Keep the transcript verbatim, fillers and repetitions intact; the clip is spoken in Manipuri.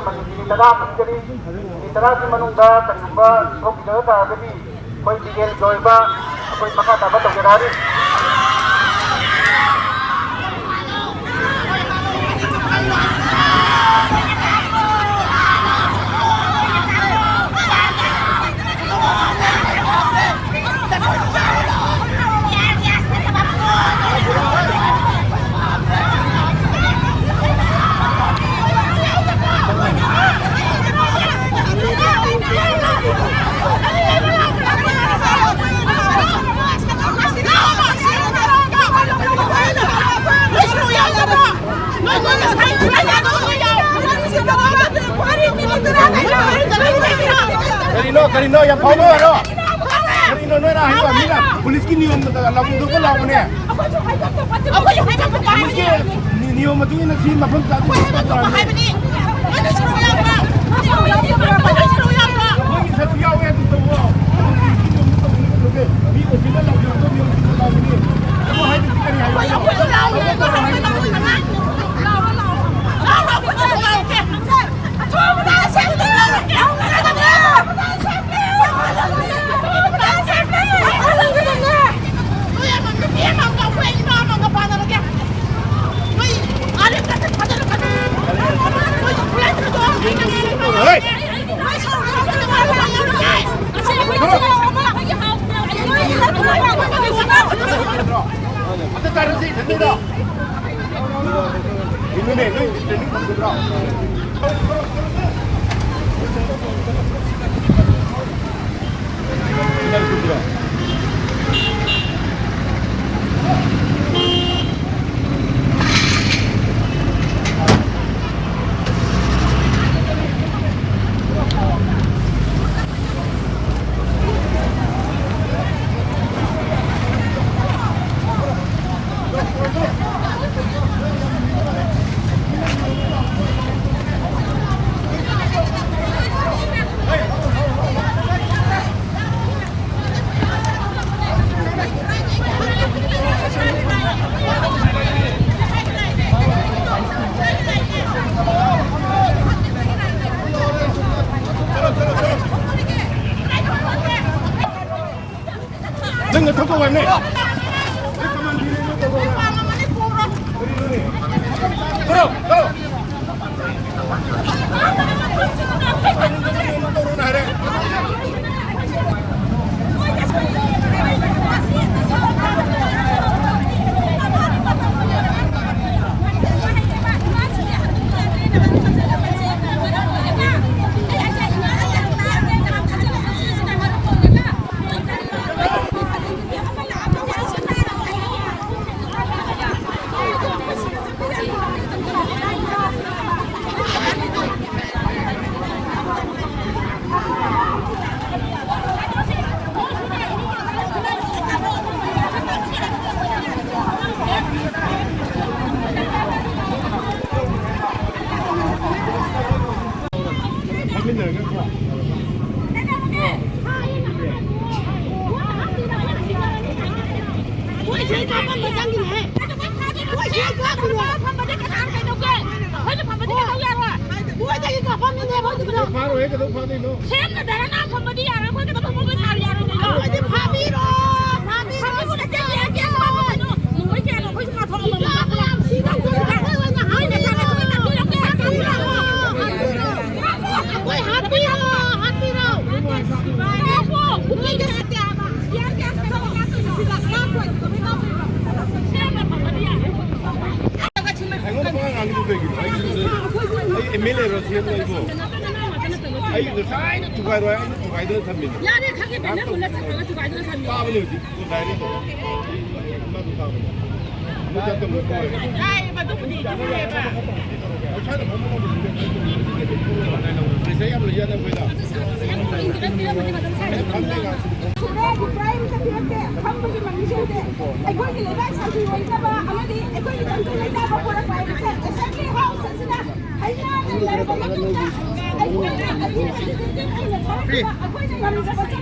ꯃꯤꯅꯤꯠ ꯇꯔꯥ ꯄꯤꯒꯅꯤ꯫ ꯃꯤꯅꯤꯠ ꯇꯔꯥꯒꯤ ꯃꯅꯨꯡꯗ ꯀꯔꯤꯒꯨꯝꯕ ꯊꯣꯛꯈꯤꯗꯕ ꯇꯥꯔꯒꯗꯤ ꯑꯩꯈꯣꯏ ꯂꯤꯒꯦꯜꯒꯤ ꯑꯣꯏꯕ ꯑꯩꯈꯣꯏ ꯃꯈꯥ ꯇꯥꯕ ꯇꯧꯖꯔꯛꯑꯅꯤ꯫ ꯀꯔꯤꯅꯣ, ꯀꯔꯤꯅꯣ? ꯌꯥꯝ ꯐꯥꯎꯕ ꯑꯣꯏꯔꯣ꯫ ꯀꯔꯤꯅꯣ ꯅꯣꯏꯅ ꯍꯥꯏꯕ? ꯃꯤꯅ ꯄꯨꯂꯤꯁꯀꯤ ꯅꯤꯌꯣꯝꯗ ꯂꯥꯎꯊꯣꯛꯄ ꯂꯥꯎꯕꯅꯦ꯫ ꯄꯨꯂꯤꯁꯀꯤ ꯅꯤ-, ꯅꯤꯌꯣꯝ ꯃꯇꯨꯡ ꯏꯟꯅ ꯁꯤ ꯃꯐꯝ ꯆꯥꯗ ꯍꯥꯏꯕꯅꯤ꯫ ꯅꯣꯏꯅ ꯁꯔꯨꯛ ꯌꯥꯎꯕ꯭ꯔꯥ? ꯅꯣꯏꯒꯤ ꯁꯔꯨꯛ ꯌꯥꯎꯋꯦ ꯑꯗꯨ ꯇꯧꯋꯣ꯫ ꯃꯤ ꯑꯣꯏꯁꯤꯟꯅ ꯂꯥꯎꯊꯣꯛꯄ ꯅꯤꯌꯣꯝ ꯆꯨꯝꯅ ꯂꯥꯎꯕꯅꯤ꯫ ꯑꯗꯨ ꯍꯥꯏꯕꯗꯤ ꯀꯔꯤ ꯍꯥꯏꯕꯅꯣ? ꯅꯪꯅ ꯊꯕꯛ ꯇꯧ ꯍꯥꯏꯕꯅꯦ꯫ ꯊꯣꯔꯛꯑꯣ, ꯊꯣꯔꯛꯑꯣ꯫ ꯐꯝꯃꯤꯟꯅꯔꯒ ꯈꯔ꯫ ꯃꯣꯏ ꯁꯤ ꯀꯥꯞꯄꯝꯕ ꯆꯪꯉꯤꯅꯦꯍꯦ꯫ ꯃꯣꯏ ꯁꯤ ꯀꯥꯞꯄꯤꯅꯦ꯫ ꯃꯣꯏꯗ ꯐꯝꯕꯗꯤ ꯀꯅꯥꯝ ꯀꯩꯗꯧꯒꯦ? ꯃꯣꯏꯗ ꯐꯝꯕꯗꯤ ꯀꯩꯗꯧ ꯌꯥꯔꯣꯏ? ꯃꯣꯏꯗꯒꯤ ꯀꯥꯞꯄꯝꯃꯤꯅꯦ, ꯃꯣꯏꯗꯒꯤ꯫ ꯐꯥꯔꯣꯏꯍꯦ, ꯀꯩꯗꯧ ꯐꯥꯗꯣꯏꯅꯣ? ꯁꯦꯝꯅ ꯗꯔꯅ ꯐꯝꯕꯗꯤ ꯌꯥꯔꯣꯏ, ꯑꯩꯈꯣꯏ ꯀꯩꯗꯧꯕ ꯐꯝꯕ ꯁꯥꯔ ꯌꯥꯔꯣꯏꯗꯣꯏꯅꯣ? ꯃꯣꯏꯗꯤ ꯐꯥꯕꯤꯔꯣ, ꯐꯥꯕꯤꯔꯣ꯫ ꯐꯝꯕꯕꯨ ꯅꯠꯇꯦ, ꯀꯦꯁ ꯀꯦꯁ ꯐꯝꯕꯗꯣ꯫ ꯃꯣꯏ ꯀꯌꯥꯅꯣ? ꯑꯩꯈꯣꯏꯁꯨ ꯃꯊꯣꯡ ꯑꯃ ꯏꯆꯥ ꯃꯌꯥꯝ ꯁꯤꯗꯧꯗꯣꯏꯁꯤꯗ ꯑꯩꯈꯣꯏ ꯑꯣꯏꯅ ꯍꯥꯠꯄꯤꯔꯣ, ꯍꯥꯠꯄꯤꯔꯣ꯫ ꯑꯩꯈꯣꯏ ꯍꯥꯠꯄꯤꯔꯣ, ꯍꯥꯠꯄꯤꯔꯣ꯫ ꯑꯩꯉꯣꯟꯗ ꯄꯉꯥꯡ ꯉꯥꯡꯉꯤꯗꯨ ꯀꯩꯒꯤꯅꯣ? ꯑꯩ ꯑꯦꯝ ꯑꯦꯜ ꯑꯦꯔꯣ ꯁꯤ ꯑꯦꯝ ꯑꯣꯏꯕꯣ? ꯑꯩ ꯉꯁꯥꯏꯅ ꯊꯨꯒꯥꯏꯔꯣꯏ, ꯑꯩꯅ ꯊꯨꯒꯥꯏꯗꯅ ꯊꯝꯃꯤꯅꯦ꯫ ꯌꯥꯔꯦ, ꯈꯪꯉꯦ, ꯅꯪꯕꯨ ꯅꯁꯛ ꯈꯪꯉ ꯊꯨꯒꯥꯏꯗꯅ ꯊꯝꯃꯤꯅꯦ꯫ ꯇꯥꯕꯅꯦ ꯍꯧꯖꯤꯛ꯫ ꯗꯥꯏꯔꯦꯛꯇꯣ꯫ ꯃꯥꯗꯣ ꯇꯥꯕꯅꯦ꯫ ꯃꯣꯏ ꯆꯠꯇꯕ ꯅꯠꯇ꯭ꯔꯣ? ꯌꯥꯏꯌꯦꯕ, ꯑꯗꯨꯕꯨꯗꯤ ꯌꯥꯝ ꯐꯩꯌꯦꯕ꯫ ꯄꯩꯁꯥ ꯌꯥꯝ ꯂꯩꯖꯥꯠꯅꯤ ꯑꯩꯈꯣꯏꯗ꯫ ꯁꯨꯔꯦ, ꯄ꯭ꯔꯥꯏꯝ ꯆꯠꯄꯤꯔꯛꯇꯦ꯫ ꯈꯪꯕꯁꯨ ꯉꯝꯃꯤꯁꯨ ꯎꯗꯦ꯫ ꯑꯩꯈꯣꯏꯒꯤ ꯂꯩꯕꯥꯛ ꯁꯥꯟꯇꯤ ꯑꯣꯏꯅꯕ ꯑꯃꯗꯤ ꯑꯩꯈꯣꯏꯒꯤ ꯇꯪꯗꯨ ꯂꯩꯇꯥꯕ ꯄꯣꯔꯛꯄ ꯍꯥꯏꯕꯁꯦ ꯑꯦꯁꯦꯝꯕ꯭ꯂꯤ ꯍꯥꯎꯁ ꯑꯁꯤꯗ ꯍꯩꯅ ꯂꯩꯔꯕ ꯃꯇꯨꯡꯗ ꯑꯩꯈꯣꯏꯅ ꯑꯗꯨ ꯑꯣꯏꯅ ꯊꯣꯛꯂꯛꯄ ꯑꯩꯈꯣꯏꯅ ꯉꯝꯖꯕ